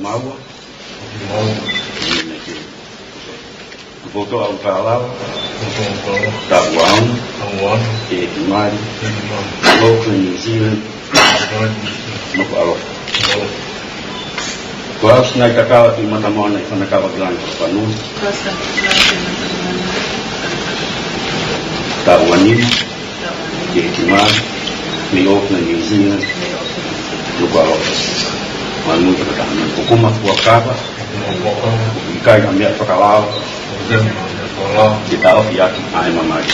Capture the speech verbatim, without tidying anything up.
Maua. Maua. Kuo tō ʻa e ʻOtu Pālava. ʻOtu Pālava. Taʻu ua ono. Taʻu ua ono. Ke ʻEiki Mali. ʻEiki Mali. Auckland, New Zealand. Auckland, New Zealand. Nukuʻalofa. Nukuʻalofa. Kuo ʻosi nai e kakava ki Matamoana ʻi Fanakava ki Langi Fakafanua. Taʻu ua nima. Ke ʻEiki Mali, mei Auckland, New Zealand. Nukuʻalofa. Manu ka taha manu. Ko Kuma Fuakava. ʻIkai ha meʻa fakalao. Ke taʻofi ʻaki ʻa e mamahi.